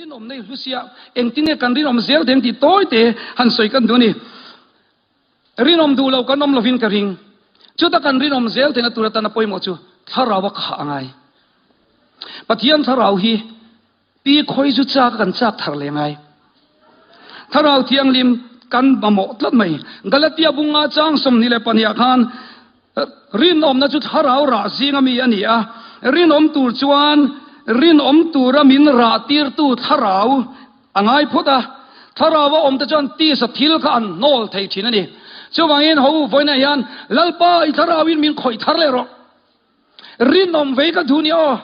Rinawm nei hlu sia, engtin nge kan rinawm zel deng tih tawi te han sawi kan duh a ni. Rinawm duh lo kan awm lovin ka ring. Chuta kan rinawm zel theihna tur atana pawimawh chu thlarau a khah a ngai. Pathian thlarau hi pi khawi zu chak a kan chak thar leh ngai. Thlarau thianghlim kan mamawh tlat mai. Galatia bunga chang 22 ah khan Rinawmna chu thlarau rah zinga mi a ni a, rinawm tur chuan rinawm tura min rah tirtu thlarau a ngai phawt a. Thlarau a awmte chuan tisa thil kha an hnawl thei thin a ni. Chuvangin ho vawiinah hian Lalpa i thlarauin min khawih thar leh rawh. Rinawm vei ka duh ni aw.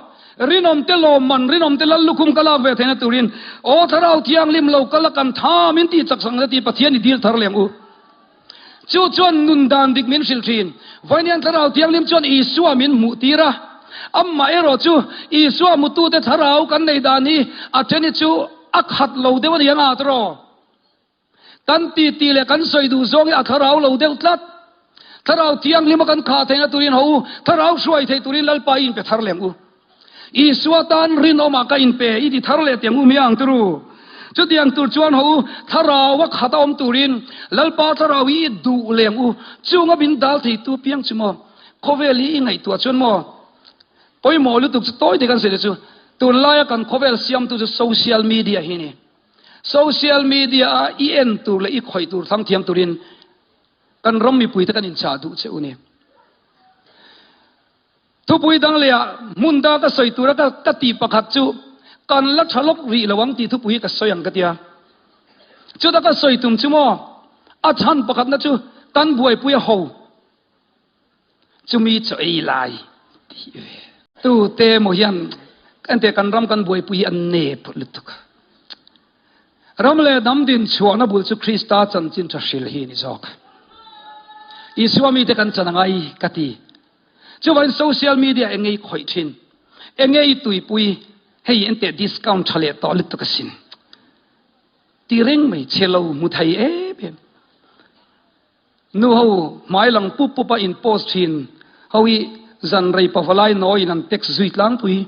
Rinawmte lawmman, rinawmte lal lukhum ka lak ve theihna turin aw thlarau thianghlim lo kal a kan tha min tih chak sang zet i Pathian i dil thar leh ang u. Chu chuan nun dan dik min hrilh thin. Vawiin Thlarau Thianghlim chuan Isua min hmuh tir a. Amah erawh chu Isua hmutute thlarau kan nei dan hi a then hi chu a khat lo deuh a ni ang a tiraw? Kan titi leh kan sawi duh zawng hi a thlarau lo deuh tlat. Thlarau Thianghlima kan khah theihna turin ho u, thlarau hruai theih turin Lalpa i inpe thar leh ang u. Isua tan rinawmah ka inpe i ti thar leh tiang u miang turu. Chutiang tur chuan ho u, thlarau a khat a awm turin Lalpa thlarau hi i duh leng u. Chunga min dal theitu piang chu maw? Khawvel hi i ngaihtuah chuan maw? Pawimawh lutuk chu tawi te kan sawi te chu tunlaia kan khawvel siamtu chu social media hi a ni. Social media a i en tur leh i khawih tur thlang thiam turin kan ram mipuite kan inchah duh che u ni. Thupui dang leh ah hmun da ka sawi tura ka ka tih pakhat chu kan la tha lawk rih lo ang tih thupui hi ka sawi ang ka tia. Chuta ka sawi tum chu maw a chhan pakhatna chu kan buaipui a ho chumi chaw ei lai tih ve. Tu te maw hian ente kan ram kan buaipui hi an nep lutuk a. Ram leh hnam din chhuahna bul chu Krista chanchin tha hril hi ni zawk. Isua mite kan chan angai ka ti. Chuvangin social media eng nge i khawih thin? Eng nge i tuipui? Hei enteh discount tha leh tawh lutuk asin. Ti reng mai che lo hmu thei em em. Nu ho hmai lang pup pup a in post thin ho hi zan rei pavalai nawi in an text zui tlangpui.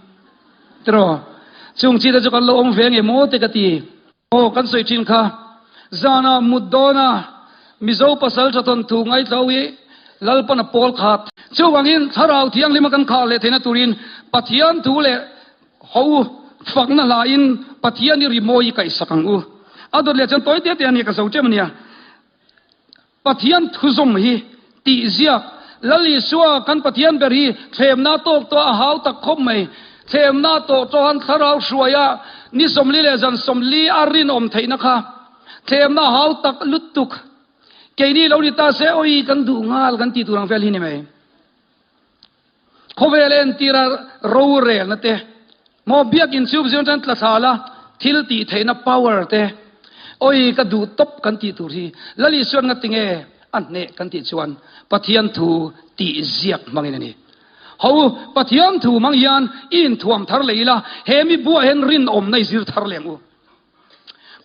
Tiraw? Chung chi te chu kan lo awm ve nge maw te ka ti. Aw kan sawi thin kha. Zanah mut dawna Mizo pasal tha thawn thu ngaithlo hi Lalpan a pawl khat. Chuvangin Thlarau Thianghlima kan khah leh theihna turin Pathian thu leh ho fakna hlain Pathian i rimawi i kaihsak ang u. A dawt leh chuan tawi te te a nia ka zo ṭem a nia. Pathian thuzawm hi tih ziak Lal Isua kan Pathian ber hi thlemna tawk tawh a hau tak khawp mai. Thlemna tawh tawhan thlarau hruaia ni 40 leh zan 40 a rinawm theihna kha thlemna a hau tak lutuk. Keini lo ni ta se awi kan duh nghal kan tih tur ang vel hi ni mai. Khawvel entira rorelna te, maw biakinn chu zir chuan tla thla la, thil tih theihna power te, awi ka duh tawp kan tih tur hi Lal Isuan nga tinge a hneh kan tih chuan Pathian thu tih ziak hmangin a ni. Ho Pathian thu hmang hian i inthuam thar leh ila, he mi buah hian rinawmna i zir thar leh ang u.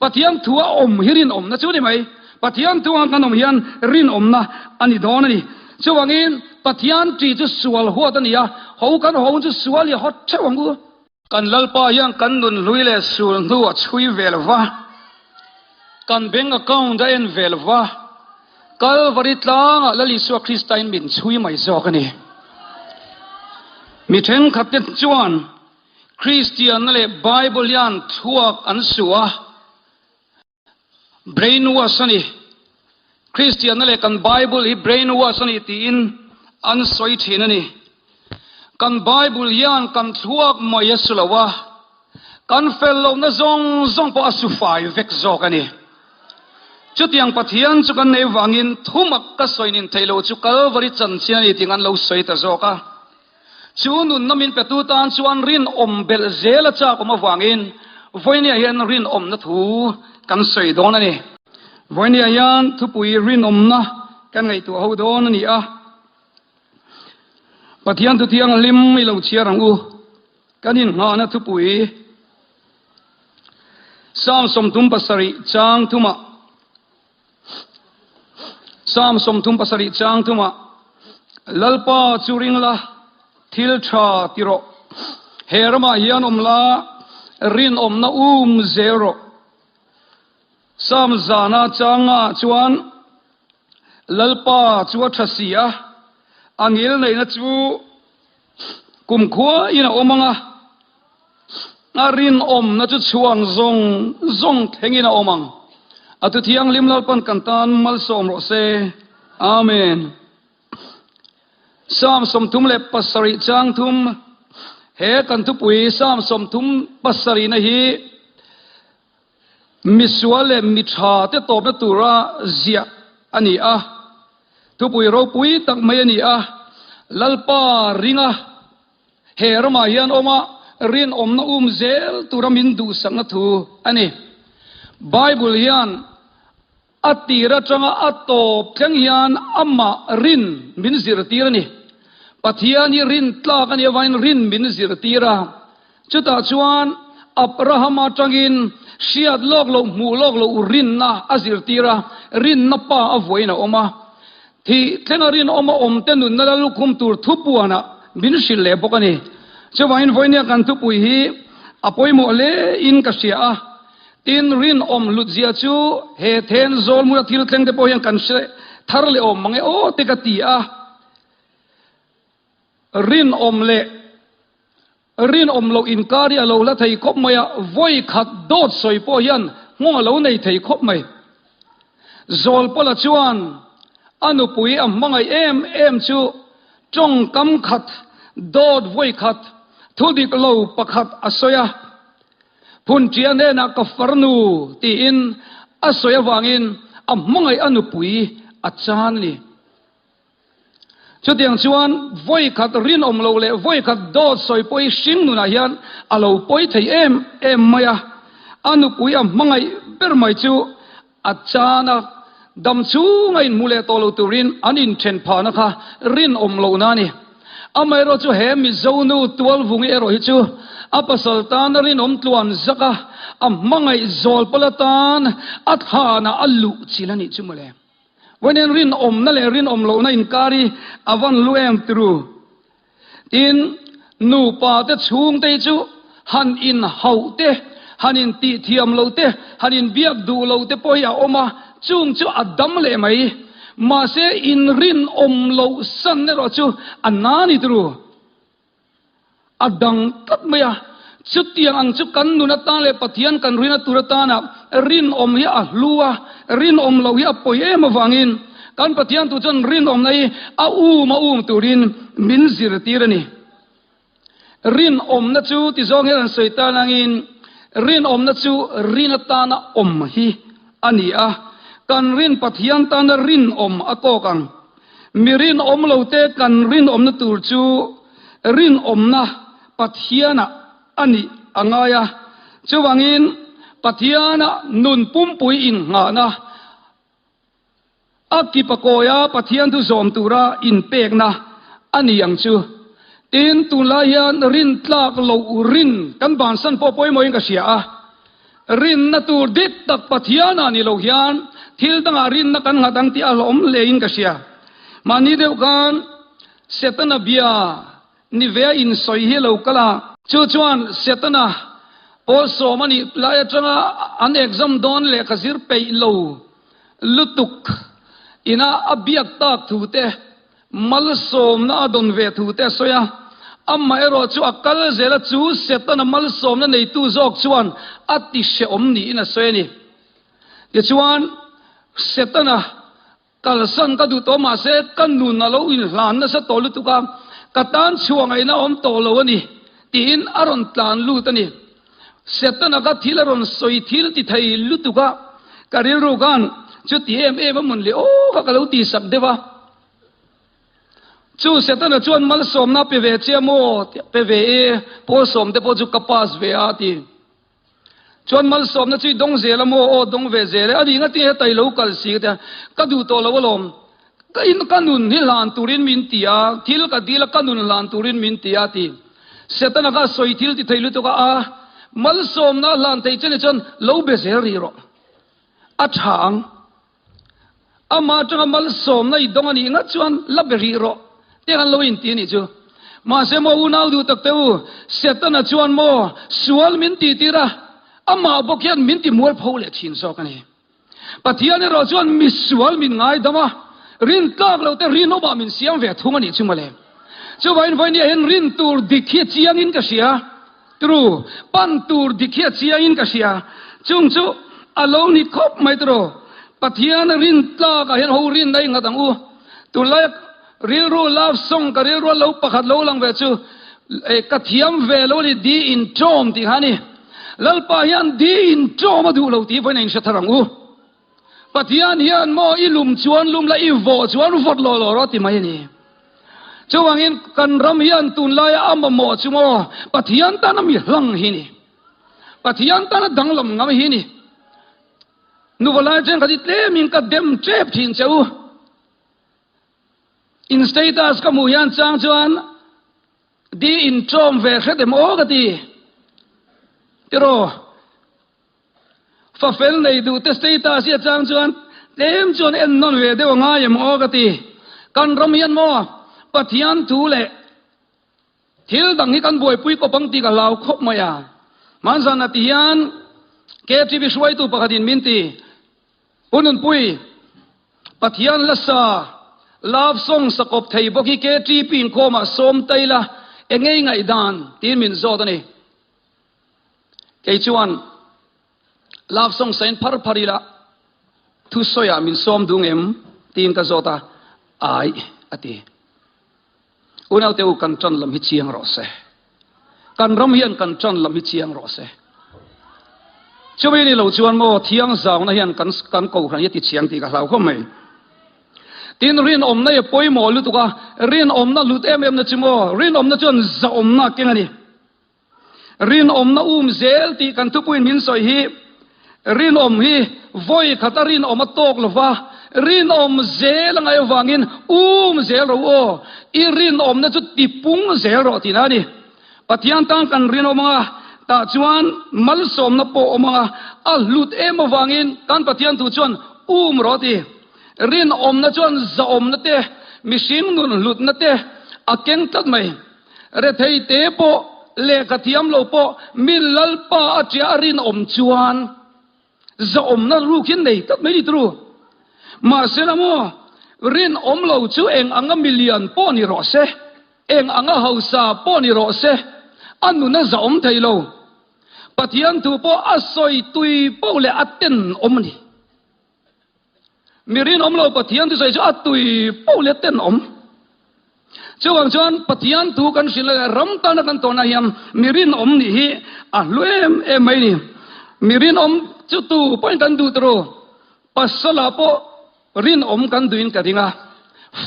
Pathian thu a awm hi rinawmna chu a ni mai. Pathian thu ang kan awm hian rinawmna a ni dawn a ni. Chuvangin Pathian ṭi chu sual huat a ni a, ho kan ho chu sual i hawt ṭheuh ang u. Kan Lalpa hian kan nun hlui leh sul hnu a chhui ve lo va, kan bank account a en ve lo va, Kalvari tlangah Lal Isua Kristain min chhui mai zawk a ni. Mi ṭhenkhatte chuan Kristianna leh Bible hian thluak an su a, brain wash a ni. Kristianna leh kan Bible hi brain wash a ni tiin an sawi thin a ni. Kan Bible hian kan thluak mai a su lo a, kan fel lohna zawng zawng pawh a su fai vek zawk a ni. Chutiang Pathian chu kan nei vangin thumak ka sawi nin theih loh chu Kalvari chanchin a ni tih an lo sawi ta zawk a. Chu nunna min petu tan chuan rinawm belh zel a chak awm avangin vawinia hian rinawmna thu kan sawi dawn a ni. Vawinia hian thupui rinawmna kan ngaihtuah ho dawn a ni a. Pathian thu thianghlim i lo chhiar ang u. Kan inngahna thupui Psalm 37 chang thumah Psalm 37 chang thumah, Lalpa chu ring la, thil tha ti rawh. He ramah hian awm la, Rinawmna um zel rawh. Psalm zana changa chuan Lalpa chu a tha si a, a ngilneihna chu kumkhua in a awm ang a, a rinawmna chu chhuan zawng zawng thlengin a awm ang. A thu thianghlim Lalpan kan tan malsawm rawh se. Amen. Psalm 37 chang thum he kan thupui Psalm 37 na hi Misual leh mi tha te tawpna tura ziah a ni a, thupui ropui tak mai a ni a, Lalpa ringa he ramah hian awma rinawmna um zel tura min duhsakna thu a ni. Bible hian a tir atanga a tawp thleng hian amah rin min zirtir a ni. Pathian hi rin tlak a nih avangin rin min zirtir a. Chutah chuan Abrahama atangin hriat lawk loh, hmuh lawk loh rinna a zirtir a, rinna pa a vuain a awm a. Thih thlenga rinawma awmte nunna la lukhum tur thupuanah min hrilh leh bawk a ni. Chuvangin vawinia kan thupui hi a pawimawh hle in ka hria a. Tin, rinawm hlutzia chu he then zawl hmuna thil thleng te pawh hian kan hre thar leh awm mang e aw te ka ti a. Rinawm leh rinawm loh inkar hi a lo hla thei khawp mai a, vawi khat dawt sawi pawh hian nghawng a lo nei thei khawp mai. Zawlpawla chuan a nupui a hmangaih em em chu tawngkam khat dawt vawi khat thu dik lo pakhat a sawi a, Phunṭia hnenah ka farnu tiin a sawi avangin a hmangaih a nupui a chan a ni. Chutiang chuan vawi khat rinawm lo leh vawi khat dawt sawi pawh hi hring nunah hian a lo pawi thei em em mai a, a nupui a hmangaih ber mai chu a chan a, dam chhunga inhmu leh tawh lo turin an inthen phahna kha rinawm lohna a ni. Amaherawh chu he Mizo nu Tualvungi erawh hi chu a pasal tan a rinawm tluan zak a, a hmangaih zawl pawla tan a thlanah a luh chilh a nih chu mawle. Vawiin rinawmna leh rinawm lohna inkar hi a van lu em tiru? Tin, nupa te chhungte hi chu han inhauh te, han intihthiam lo te, han inbiak duh lo te pawh hi a awm a, chung chu a dam leh mai. Mahse, inrinawm loh san erawh chu a na ni tiru? A dang tlat mai a, chutiang ang chu kan nun atan leh Pathian kan rina tur atana rinawm hi a hlu a, rinawm loh hi a pawi em avangin kan Pathian tu chuan rinawmna hi a um a um turin min zirtir a ni. Rinawmna chu ti zawng hian an sawi tan angin rinawmna chu rin atana awm hi a ni a, kan rin Pathian tana rinawm a kawk ang. Mi rinawm lote kan rinawmna tur chu rinawmna Pathianah a nih a ngai a. Chuvangin Pathiana nun pumpui innghahna, a kipa kawia Pathian thu zawm tura inpekna a ni ang chu. Tin, tunlai hian rintlak loh rin kan bansan pawh pawimawhin ka hria a. Rinna tur dik tak Pathianah ni lo hian thil dangah rinna kan nghat ang tih a hlawm hlein ka hria. Mahni deuh khan Setana bia ni ve a insawi hi a lo kal a. Chu chuan Setana pawl sawm a nih lai atanga an exam dawn lehkha zir peih lo lutuk ina a biak tak thu te Malsawmna a dawn ve thu te a sawi a, amah erawh chu a kal zel a, chu Setana malsawmna neitu zawk chuan a ti hrehawm niin a sawi a ni. Tichuan, Setana kalsan ka duh tawh mahse ka nun a lo inhlan nasa tawh lutuk a, ka tan chhuah ngaihna a awm tawh lo a ni tiin a rawn tlan lut a ni. Setana kha thil a rawn sawi thil ti thei lutuk a, ka rilru khan chuti em em a mun leh aw kha ka lo ti sak deuh a. Chu Setana chuan malsawmna pe ve che maw pe ve e, pawl sawm te pawh chu ka pass ve a ti. Chuan malsawmna chu i dawng zel a maw aw dawng ve zel e, a ni ngatinge heta i lo kal si ka ti a, ka duh tawh lo alawm, ka in ka nun hi hlan turin min ti a, thil ka dil a ka nun hlan turin min ti a ti. Setana kha sawi thil ti thei lutuk a, a malsawmna a hlan thei che ni chuan lo be zel rih rawh, a tha ang. Amah atanga malsawmna i dawng a nih ngat chuan la be rih rawh tih khan lo inti a nih chu. Mahse maw unau duh tak te u, Setana chuan maw sual min tihtir a, amah bawk hian min ti mualpho leh thin zawk a ni. Pathian erawh chuan misual min ngaidam a, rintlak lo te rinawmah min siam ve thung a nih chu mawle. Chuvangin vawinia hian rin tur dik hi a chiangin ka hria, tru, pan tur dik hi a chiangin ka hria, chung chu a lo ni khawp mai tru. Pathian rintlakah hian ho rinna i nghat ang u. Tunlai rilru love song ka rilrua lo pakhat lo lang ve chu ka thiam ve lo a ni, di inṭawm tih kha a ni. Lalpa hian di in ṭawm a duh lo tih vawiin a inhre thar ang u. Pathian hian maw i lum chuan lum la, i vawh chuan vawt lawh lawh rawh ti mai a ni. Chuvangin kan ram hian tunlaia a mamawh chu maw Pathian tana mi hlang hi ni. Pathian tana danglam ngam hi ni. Nuva lai chen kha ti tlemin ka dem ṭep thin che u. In status ka hmuh hian chang chuan Di in ṭawm ve hret em aw ka ti. Tiraw, fa fel nei duh te status hi a chang chuan tlem chuan en nawn ve deuh a ngai em aw ka ti. Kan ram hian maw Pathian thu leh thil dang hi kan buaipui kawp ang tih ka hlau khawp mai a. Hmanzan a ti hian KTV hruaitu pakhatin min ti. Pu Nunpui, Pathian hla sa, love song sa kawp thei bawk hi KTP inkhawmah sawm ta ila, engei ngaihdan? tiin min zawt a ni. Kei chuan love song sain phar phar ila, thusawiah min sawm dung em? tiin ka zawt a, Ai, a ti. Unaute u kan ṭan lam hi chiang rawh se. Kan ram hian kan ṭan lam hi chiang rawh se. Chumi ni lo chuan maw thiang zauna hian kan kan kohhran hi a ti chiang tih ka hlau khawp mai. Tin rinawmna hi a pawimawh lutuk a, rinawmna hlut em em na chu maw rinawmna chuan zahawmna a keng a ni. Rinawmna um zel tih kan thupuiin min sawi hi rinawm hi vawi khata rinawm a tawk lo va, rinawm zel a ngaih avangin um zel rawh u aw, i rinawmna chu tipung zel rawh tihna a ni. Pathian tan kan rinawm anga tah chuan malsawmna pawh awm anga a hlut em avangin kan Pathian thu chuan um rawh ti. Rinawmna chuan zahawmna te, mihring nun hlutna te a keng tlat mai. Rethei te pawh, lehkha thiam lo pawh mi Lalpa a ṭia a rinawm chuan zahawmna ruk hi nei tlat mai ni turu. Mahse la maw, rinawm lo chu eng anga milian pawh ni rawh se, eng anga hausa pawh ni rawh se, a nun a zahawm thei lo. Pathian thu pawh a sawi tui poh leh a tenawm a ni. Mi rinawm lo Pathian thusawi chu a tui poh leh tenawm. Chuvang chuan Pathian thu kan hrilh leh ram tana kan tawnah hian mi rinawm nih hi a hlu em em mai ni. Mi rinawm chu tu pawhin kan duh turu. Pasal ah pawh rinawm kan duhin ka ring a,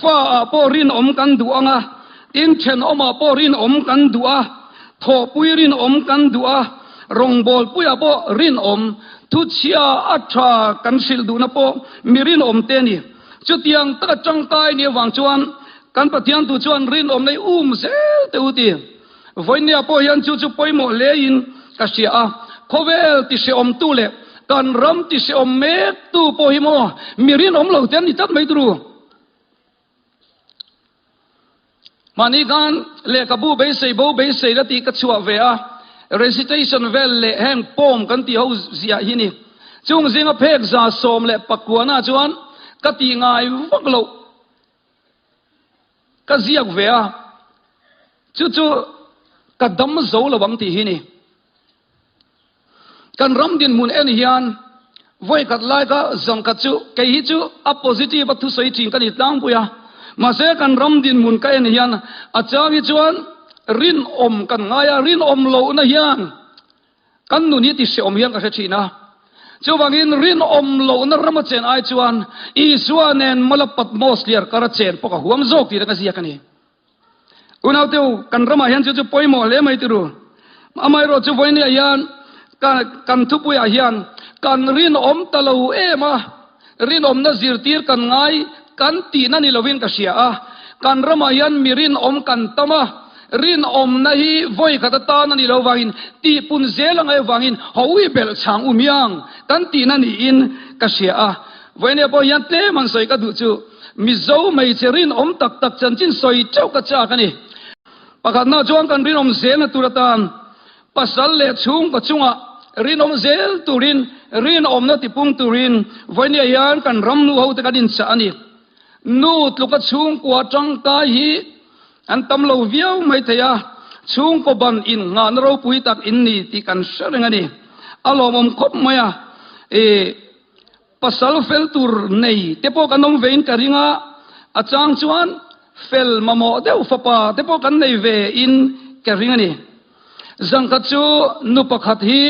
fa ah pawh rinawm kan duh ang a, tin thenawm ah pawh rinawm kan duh a, thawhpui rinawm kan duh a, rawngbawlpui ah pawh rinawm Thuchhia a tha kan hrilh duhna pawh mi rinawm te a ni. Chutiang taka tangkai ni avang chuan kan Pathian tu chuan rinawm nei um zel teh u ti. Vawinia pawh hian chu chu pawimawh hlein ka hria a, khawvel ti hrehawmtu leh kan ram ti hrehawm mektu pawh hi maw mi rinawm lo te an ni tlat mai turu. Mahni khan lehkhabu beisei bo beisei la tih ka chhuah ve a, recitation vel leh heng poem kan tih ho ziah hi ni. Chung zinga phek 119 chuan ka tih ngai vak loh ka ziak ve a, chu chu ka dam zo lo ang tih hi ni. Kan ram dinhmun en hian vawikhat lai kha zangkhat chu kei hi chu a positive a thusawi thin ka ni tlangpui a, mahse kan ram dinhmun ka en hian a chang hi chuan rinawm kan ngai a, rinawm lohna hian kan nun hi ti hreawm hian ka hre thin a. Chuvangin rinawm lohna rama chen ai chuan Isua nen mala Patmos hliar kara chen pawh ka huam zawk tih ka ziak a ni. Unaute u, kan ramah hian chu chu pawimawh hle mai tiru. Amaherawh chu vawinia hian kan thupuiah hian kan rinawm ta lo em a, rinawmna zirtir kan ngai kan tihna ni lovin ka hria a. Kan ramah hian mi rinawm kan tam a, rinawmna hi vawi khat atan a ni lo vangin tihpun zel a ngaih avangin hawi belh chhang u miang kan tihna niin ka hria a. Vawinia pawh hian tlem an sawi ka duh chu. Mizo hmeichhe rinawm tak tak chanchin sawi teuh ka chak a ni. Pakhatna chuan kan rinawm zelna tur atan pasal leh chhungkaw chungah rinawm zel turin rinawmna tipung turin vawinia hian kan ram nu hote kan inchah a ni. Nu tluka chhungkua tangkai hi an tam lo viau mai thei a, chhungkaw ban innghahna ropui tak in ni tih kan hre reng a ni. A lawmawm khawp mai a, ih. Pasal fel tur nei te pawh kan awm vein ka ring a, a chang chuan fel mamawh deuh fapa te pawh kan nei ve in ka ring a ni. Zangkhat chu nu pakhat hi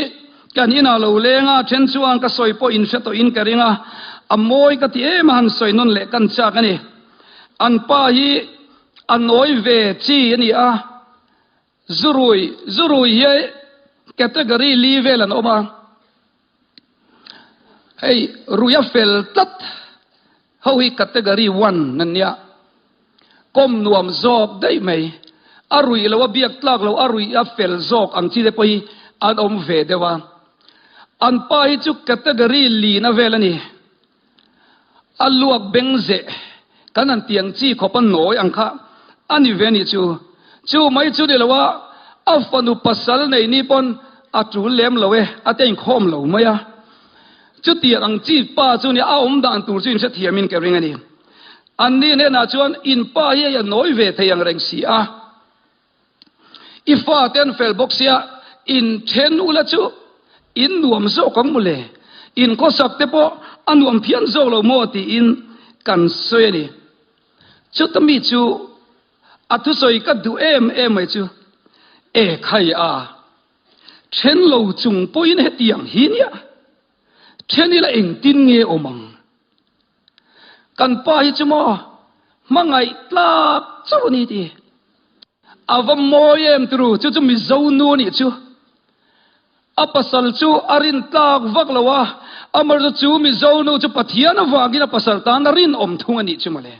kan inah lo leng a, then chuan ka sawi pawh in hre tawh in ka ring a, a mawi ka ti em a han sawi nawn leh kan chak a ni. An pa hi a nawi ve chi a ni a, zurui zurui hi category li vel an awm a. Hei ruia fel tlat ho hi category one an nia. Kawm nuam zawk daih mai. A ruih lo a biak tlak lo a ruih a fel zawk ang chi te pawh hi an awm ve deuh a. An pa hi chu category lina vel a ni. A luak beng zeh kan han tiang chi khawp a nawi ang kha a ni ve nih chu. Chu mai chu ni lo a, a fanu pasal nei ni pawn a tul lem lo e, a te inkhawm lo mai a. Chutiang ang chi pa chu nia a awm dan tur chu inhrethiam in ka ring a ni. Anni hnenah chuan in pa hi hei a nawi ve thei ang reng si a. I fate an fel bawk sia, in then ula chu in nuam zawk ang mawle, in khawsak te pawh a nuam phian zawk lo maw tiin kan sawi a ni. Chuta mi chu a thusawi ka duh em em mai chu, E khai a, then lo chung pawhin hetiang hi nia, then ila engtin nge awm ang? Kan pa hi chu maw hmangaih tlak chauh a ni ti. A va mawi em turu, chu chu Mizo nu a nih chu. A pasal chu a rin tlak vak lo a, amaherawhchu chu Mizo nu chu Pathian avangin a pasal tan a rinawm thung a nih chu mawle.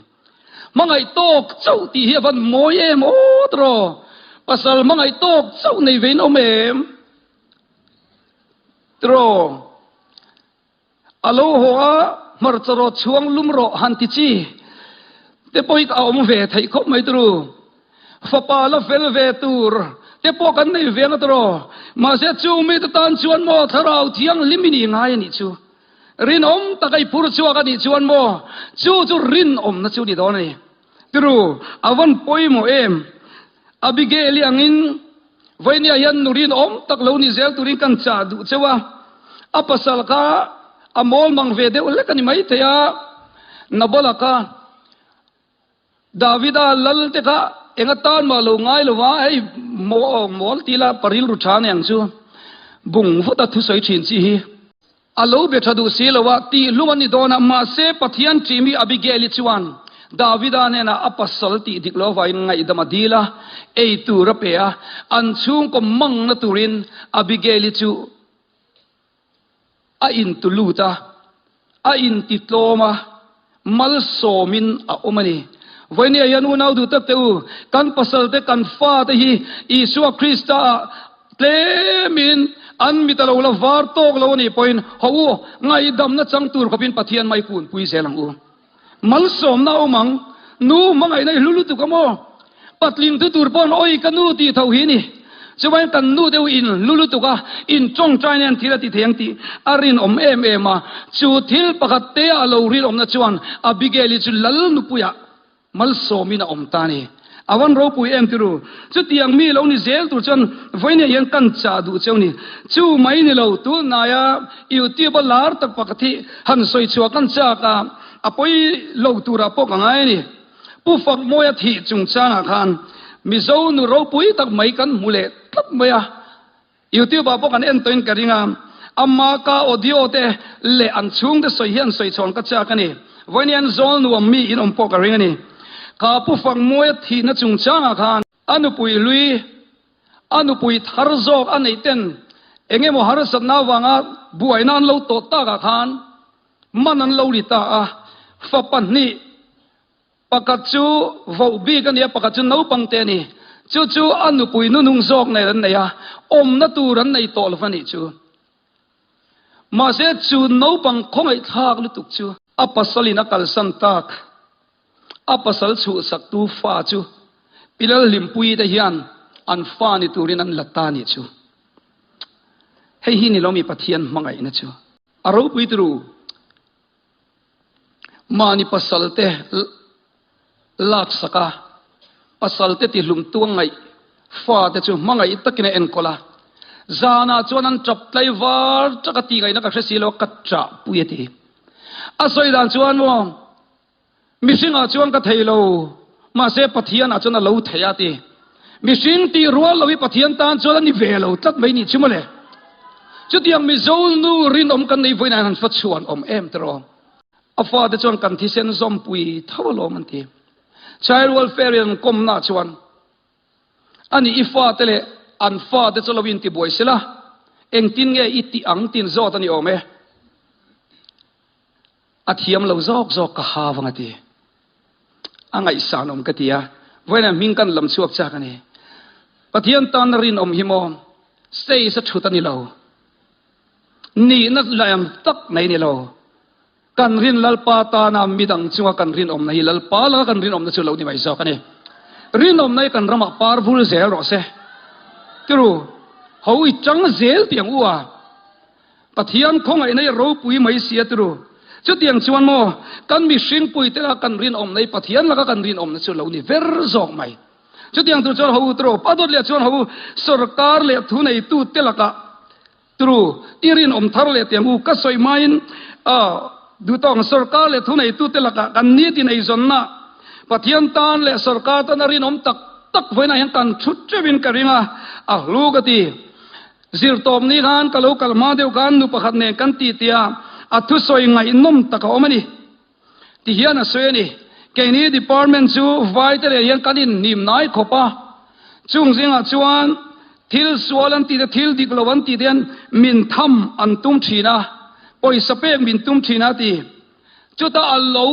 Hmangaih tawk chauh tih hi a van mawi em aw tiraw. Pasal hmangaih tawk chauh nei ve in awm em tiraw. A lo haw a, hmarcha rawt chhuang lum rawh han ti chi te pawh hi a awm ve theih khawp mai turu. Fapa la fel ve tur te pawh kan nei ve ang tiraw. Mahse chung mite tan chuan maw thlarau thianghlim i nih ngai a nih chu. Rinawm taka i phur chhuak a nih chuan maw chu chu rinawmna chu ni dawn a ni. Turu, a van pawimawh em? Abigail i angin Vawinia hian nu rinawm tak lo ni zel turin kan chah duh cheu a, a pasal kha a mawl mang ve deuh hlek a ni maithei a, Nabala kha Davida lal te kha eng atan mah lo ngai lo va, hei mawl ti la pa rilru tha nei ang chu, bung vut a thusawi thin chi hi. A lo be tha duh si lo a, tih hlum a ni dawn a, mahse Pathian ṭihmi Abigail-i chuan Davida hnenah a pasal tih dik lo avangin ngaihdam a dil a, ei tur a pe a, an chhungkaw mangna turin Abigail-i chu a intu lut a, a intitlawm a, malsawmin a awm a ni. Vawinia hian unau duh tak teh u, kan pasalte, kan fate hi Isua Krista-ah tlemin an mit a lo la var tawk lo a nih pawhin haw u, ngaihdamna chang tur khawpin Pathian mai kunpui zel ang u. Malsawmna a awm ang, nu hmangaihna i hlu lutuk a maw? Patling thu tur paw'n awi ka nu tih tho hi ni. Chuvain kan nu deuh in hlu lutuk a, in tawngtai nen thil a ti thei ang tih a rinawm em em a. Chu thil pakhat te a lo rinawmna chuan Abigail-i chu lal nupuiah malsawmin a awm ta a ni. A van ropui em tiru. Chutiang mi lo ni zel tur chuan vawinia hian kan chah duh cheu ni. Chu mai ni lo, tunhnaia YouTube a lar tak pakhat hi han sawi chhuah kan chak a, a pawi lo turah pawh ka ngai a ni. Pu Fakmawia thih chungchangah khan Mizo nu ropui tak mai kan hmu leh tlat mai a, YouTube ah pawh kan en tawhin ka ring a, ama ka audio te leh an chhungte sawi hi an sawi chhawn ka chak a ni. Vawiin hian zawl nuam mi in awm pawh ka ring a ni. Kha Pu Fakmawia thihna chungchangah khan a nupui hlui, a nupui thar zawk a neih ten eng emaw harsatna avanga buaina an lo tawh takah khan man an lo ri ta a, fa pahnih, Pakhat chu voh bik a ni a, pakhat chu naupang te a ni. Chu chu a nupui nunung zawk nen an nei a, awmna tur an nei tawh lo va nih chu. Mahse chu naupang khawngaihthlak lutuk chu a pasalin a kalsan tak, a pasal chhuhsaktu fa chu. Pi Lalhlimpuii te hian an fa ni turin an la ta nih chu. Hei hi ni lo mi Pathian hmangaihna chu. A ropui turu mahni pasal te laksak a, pasal te tihlum tu a ngaih fa te chu hmangaih takin a enkawl a. Zanah chuan an tap tlai var tak a tih ngaihna ka hre si lo a, ka ṭah pui a ti. A sawi dan chuan maw Mihringah chuan ka thei lo, mahse Pathianah chuan a lo thei a ti. Mihring tih rual lo hi Pathian tan chuan a ni ve lo tlat mai nih chu mawle. Chutiang Mizo nu rinawm kan nei vawiin ah hian han fa chhuan awm em tiraw? A fate chuan kan thisen zawmpui tho alawm an ti. Child welfare in an kawmnaah chuan ani i fate leh an fate chu lo intibuai sela, engtin nge i tih ang tin zawt a ni awm e. A thiam lo zawk zawk ka ha vang a ti. A ngaihsan awm ka ti a, vawiinah hming kan lam chhuak chak a ni. Pathian tan rinawm hi maw stage a thut a ni lo. Nihna lian tak mai a ni lo. Kan rin Lalpa tana midang chunga kan rinawmna hi Lalpa laka kan rinawmna chu lo ni mai zawk a ni. Rinawmna hi kan ramah par vul zel rawh se. Tiru, ho i chang zel tih ang u a. Pathian khawngaihna hi ropui mai si a tiru. Chutiang chuan maw, kan mihring puite laka kan rinawmna hi Pathian laka kan rinawmna chu lo ni ver zawk mai. Chutiang tur chuan ho tiru, pa dawt leh chuan ho sorkar leh thuneitute lakah tiru i rinawm thar leh tiang u ka sawi hmain duhtawng sorkar leh thuneitute lakah kan nitin eizawnna Pathian tan leh sorkar tan a rinawm tak tak vawiinah hian kan thut teuhin ka ring a, a hlu ka ti. Zirtawp ni khan ka lo kal hma deuh khan nu pakhat nen kan ti tia a thusawi ngaihnawm tak a awm a ni. Ti hian a sawi a ni. Keini department chu vai te leh hian kan inhnim nai khawp a, chung zingah chuan thil sual an tih te thil dik lo an tih te hian min tham an tum thin a, pawisa pek min tum thin a ti. Chutah a lo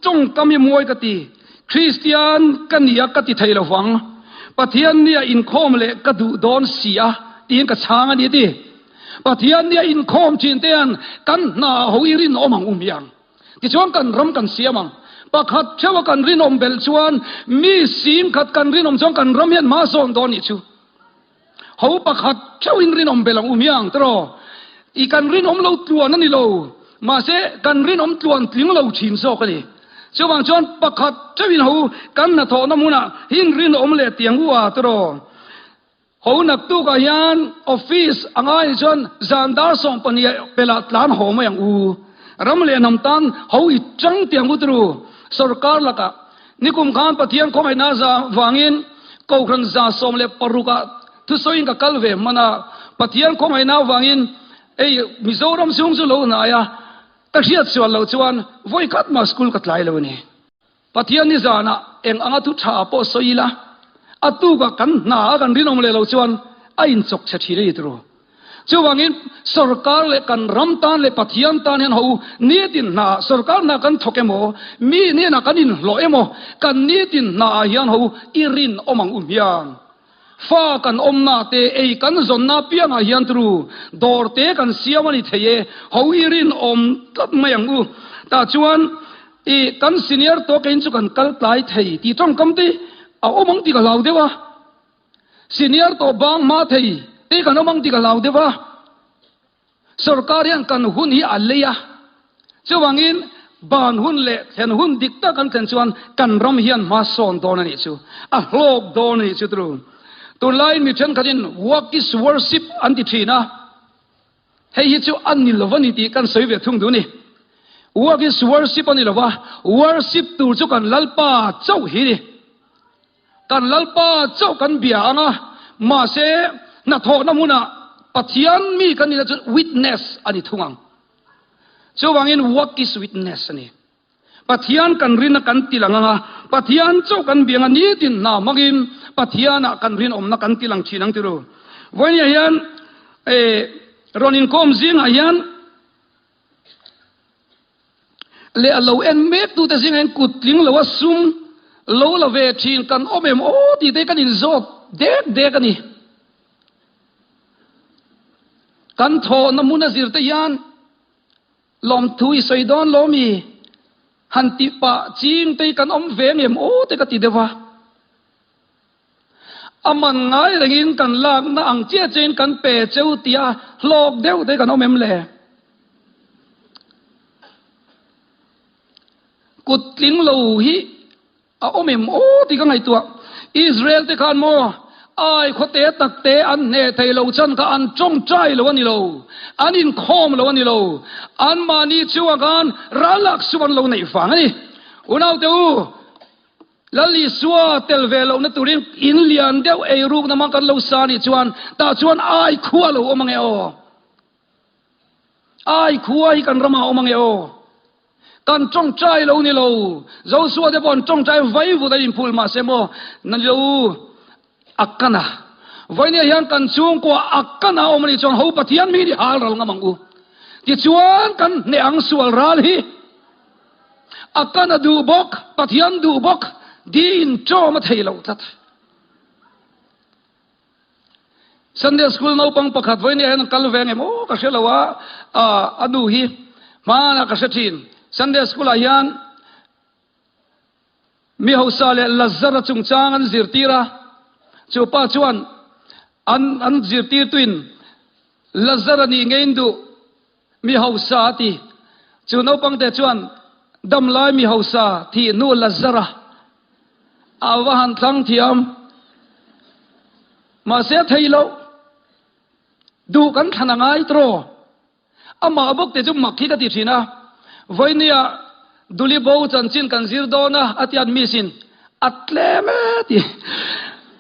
tawngkam hi mawi ka ti. Kristian ka nia ka ti thei lo vang. Pathian nia inkhawm leh ka duh dawn si a tiin ka chhang a ni a ti. Pathian nia inkhawm thin te hian kan hna ho i rinawm ang u miang. Tichuan kan ram kan siam ang. Pakhat theuha kan rinawm belh chuan mi singkhat kan rinawm chuan kan ram hian hma sawn dawn nih chu. Ho pakhat theuhin rinawm belh ang u miang tiraw? I kan rinawm lo tluan a ni lo, mahse kan rinawm tluan tling lo thin zawk a ni. Chuvang chuan pakhat theuhin ho kan hnathawhna hmunah hin rinawm leh tiang u a tiraw? Ho naktukah hian office a ngai nih chuan zan dar 12 pelah tlan haw mai ang u. Ram leh hnam tan ho i chang tiang u tiru sorkar lakah. Nikum khan Pathian khawngaihna za vangin Kohhran 16 ah thusawiin ka kal ve hman a, Pathian khawngaihna vangin ei Mizoram chhung chu lo hnai a, ka hriat sual loh chuan vawi khat mah school ka tlai lo a ni. Pathian ni zanah eng anga thu tha pawh sawi ila, a tukah kan hna a kan rinawm leh loh chuan a inchawk chhe thin a ni turu. Chuvangin sorkar leh kan ram tan leh Pathian tan hian ho nitin hna sorkar hna kan thawk emaw, mi hnenah kan inhlawh emaw, kan nitin hna ah hian ho i rinawm ang u hmiang. Fa kan awmna te, ei kan zawnna apiangah hian turu dawr te kan siam a ni thei e, ho i rinawm tlat mai ang u. Tah chuan i kan senior tawk in chu kan kal tlai thei tih tawngkam te a awm ang tih ka hlau deuh a. Senior tawh bang hma thei te kan awm ang tih ka hlau deuh a, sorkar hian kan hun hi a lei a, chuvangin ban hun leh thlen hun dik tak kan thlen chuan kan ram hian hma sawn dawn a nih chu, a hlawk dawn a nih chu turu. Tunlaiin mi thenkhatin work is worship an ti thin a, hei hi chu a ni lo a ni tih kan sawi ve thung duh a ni. Work is worship a ni lo va, worship tur chu kan Lalpa chauh hi ni. Kan Lalpa chauh kan bia ang a, mahse hnathawhna hmunah Pathian mi kan nihna chu witness a ni thung ang. Chuvangin work is witness a ni. Pathian kan rinna kan tilang ang a, Pathian chauh kan bia ang a, nitin hna hmangin Pathianah kan rinawmna kan tilang thin ang tiru. Vawinia hian rawn inkawm zingah hian Leh a lo en mek tute zingah hian kut tling lo a sum lo la ve thin kan awm em aw tih te kan inzawt dek dek a ni. Kan thawhna hmun a zir te hian lawmthu i sawi dawn lo mi han tih pah ching te hi kan awm ve ngem aw te ka ti deuh a. A man ngai rengin kan lakna ang chiah chiahin kan pe cheu tia hlawk deuh te kan awm em le? Kut tling lo hi a awm em aw tih ka ngaihtuah. Israel te khan maw ai khawte tak te an hneh thei lo chan kha an tawngtai lo a ni lo, an inkhawm lo a ni lo, anmahni chungah khan ralak sum an lo neih vang a ni. Unaute u, Lal Isua tel ve lohna turin in lian deuh eirukna hmang kan lo sa anih chuan tah chuan ai khua lo awm ange aw. Ai khua hi kan ramah awm ange aw. Kan tawngtai lo ni lo. Josua te pawh an tawngtai vai vut an inphul mahse maw na ni lo a kana. Vawinia hian kan chhungkua a kana awm anih chuan ho Pathian mi ni hal ral ngam ang u. Tichuan kan hneh ang sual ral hi. A kan a duh bawk, Pathian duh bawk, di in ṭawm a thei lo tlat. Sunday school naupang pakhat vawinia hian an kal ve ngem aw ka hre lo a, a nu hi hmanah ka hre ṭhin. Sunday school ah hian mi hausa leh Lazara chungchang an zirtir a, chu pa chuan an an zirtirtuin Lazara nih ngeiin duh Mi hausa a ti. Chu naupangte chuan damlai mi hausa thih hnu Lazara a va han thlang thiam. Mahse a thei loh. Duh kan thlan a ngai tawh. Amah bawk te chu mak hi ka ti thin a. Vawinia Duli bo chanchin kan zir dawn a, a tiat miss-in a tlem e ti.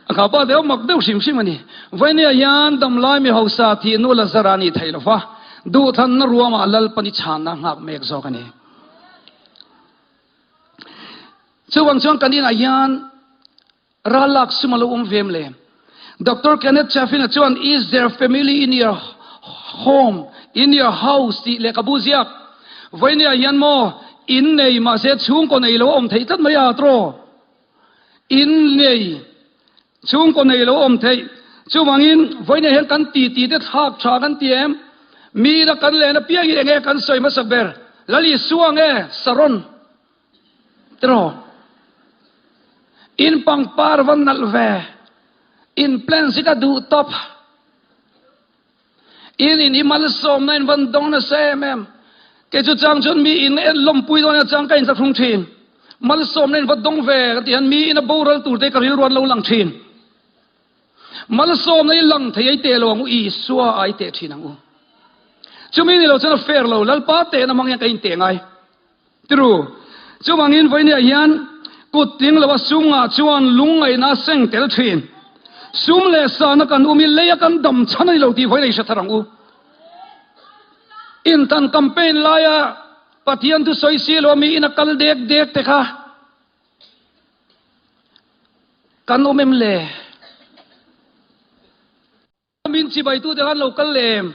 A kha pa deuh mak deuh hrim hrim a ni. Vawinia hian damlai mi hausa thih nu Lazara a nih theih lo va, duhthlanna ruamah Lalpani chhanna a nghak mek zawk a ni. Chuvang chuan kan inah hian ral lak sum a lo awm ve em le? Doctor Kenneth Chaffin-a chuan Is there family in your home, in your house tih lehkhabu ziak vawinia hian maw in nei mahse chhungkaw nei lo a awm theih tlat mai a tawh. In nei chhungkaw nei lo a awm theih. Chuvangin vawinia hian kan titi te thlak tha kan ti em? Mi ina kan len apiangin enge kan sawi hmasak ber? Lal Isua nge Saron? Tiraw? In pangpar va nalh ve. In plans hi ka duh tawp. In in hi malsawmna in van dawng nasa em em. Kei chu chang chuan mi in en lawmpui dawn a chang ka inthlahrung thin. Malsawmna in va dawng ve ka ti hian mi in a boral tur te ka rilru an lo lang thin. Malsawmna hi lang thei ai teh lo ang u, Isua ai teh thin ang u. Chumi ni lo chuan a fair lo, Lalpa tehna hmang hian ka inteh ngai. Tiru, chuvangin vawinia hian kut tling loa sumngah chuan lungngaihna a seng tel thin. Sum leh sahna kan um i leia kan dam chhan a ni lo tih vawiin a i hre thar ang u. Intan campaign laia Pathian thusawi si lo mi ina kal dek dek te kha kan awm em le? Min chibaitute khan lo kal lem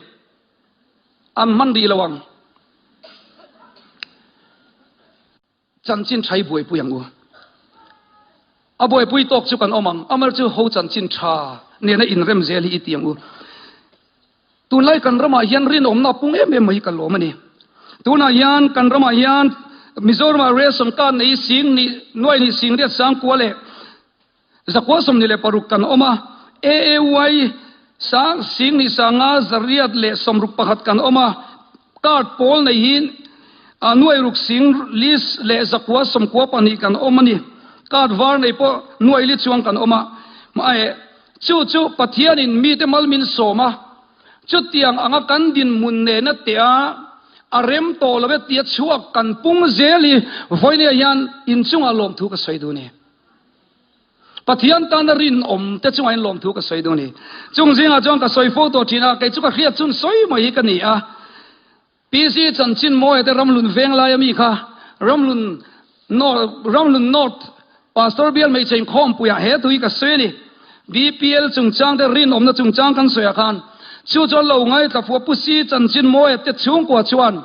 an hman rih lo ang. Chanchin tha hi buaipui ang u. A buaipui tawk chu kan awm ang. Amar chu ho chanchin tha nena inrem zel hi i ti ang u. Tunlai kan ramah hian rinawmna a pung em em mai hi ka lawm a ni. Tunah hian kan ramah hian Mizoramah ration card nei sing nih nuai nih sing riat sang kua leh Zakua 26 kan awm a, AAY sang sing ni sanga 161 kan awm a, card pawl nei hi nuai ruk sing list leh zakua 92 kan awm a ni. Card var nei pawh nuai li chuang kan awm a, mahse chu chu Pathianin mite mal min sawm a, chutiang anga kan dinhmun nena tea a rem tawh lo e tia chhuak kan pung zel hi vawinia hian inchungah lawmthu ka sawi duh a ni. Pathian tana rinawm te chungah in lawmthu ka sawi duh a ni. Chung zingah chuan ka sawi fo tawh thin a, kei chu ka hriat chun sawi mai hi ka ni a. PC chanchin mawia te Ramlun veng laia mi kha Ramlun North, Ramlun North Pastor bial hmeichhe inkhawmpuiah he thu hi ka sawi a ni. BPL chungchang te rinawmna chungchang kan sawiah khan chu chuan lo ngaithla fuh a Pu Si chanchin mawia te chhungkua chuan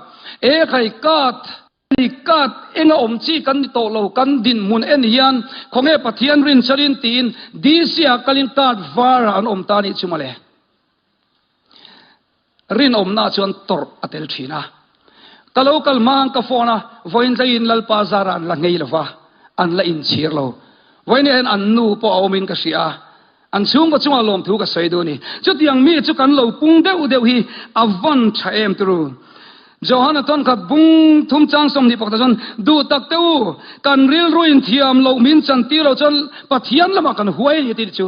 e khai card Ni kat eng a awm chi kan ni tawh lo, kan dinhmun en hian khawnge Pathian rinchhalin tiin DC ah kalin kat var ah an awm ta nih chu mawle. Rinawmna chuan tawrh a tel thin a. Ka lo kal hmang ka phone a, vawiin tlaiin Lalpa zarah an la nghei lova, an la inchhir lo. Vawiin hian an nu pawh a awmin ka hria a. An chhungkaw chungah lawmthu ka sawi duh a ni. Chutiang mi chu kan lo pung deuh deuh hi a van tha em turu. Johana tawnkhat bung thum chang 21 chuan, Duh tak teh u, kan rilru in thiam loh min chan tir lo chuan Pathian lamah kan huai a ni a ti chu.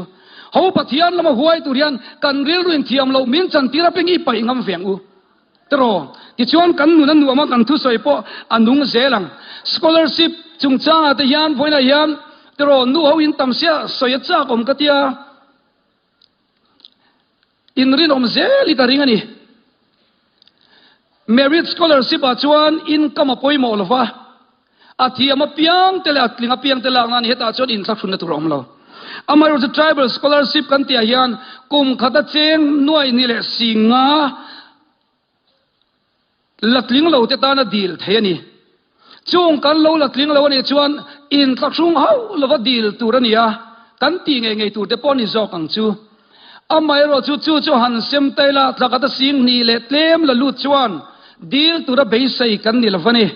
Ho Pathian lama huai tur hian kan rilru in thiam loh min chan tir apiang i paih ngam ve ang u. Tiraw? Tichuan kan nun a nuam a, kan thusawi pawh a nung zel ang. Scholarship chungchangah te hian vawiinah hian tiraw nu ho in tam sia sawi a chak awm ka tia, in rinawm zel hi ka ring a ni. Merit scholarship ah chuan income a pawimawh lo va, a thiam apiang te leh a tling apiang te lakna a ni, hetah chuan inthlahrunna tur a awm lo. Amaherawhchu tribal scholarship kan tihah hian kum khata cheng nuai ni leh singa la tling lo te tana dil thei a ni. Chung kan lo la tling lo a nih chuan inthlahrung hauh lova dil tur a ni a, kan tih ngei ngei tur te pawh a ni zawk ang chu. Amaherawhchu chu chu han sem ta ila thla khat a sing hnih leh tlem la lut chuan dil tura beisei kan ni lo va ni.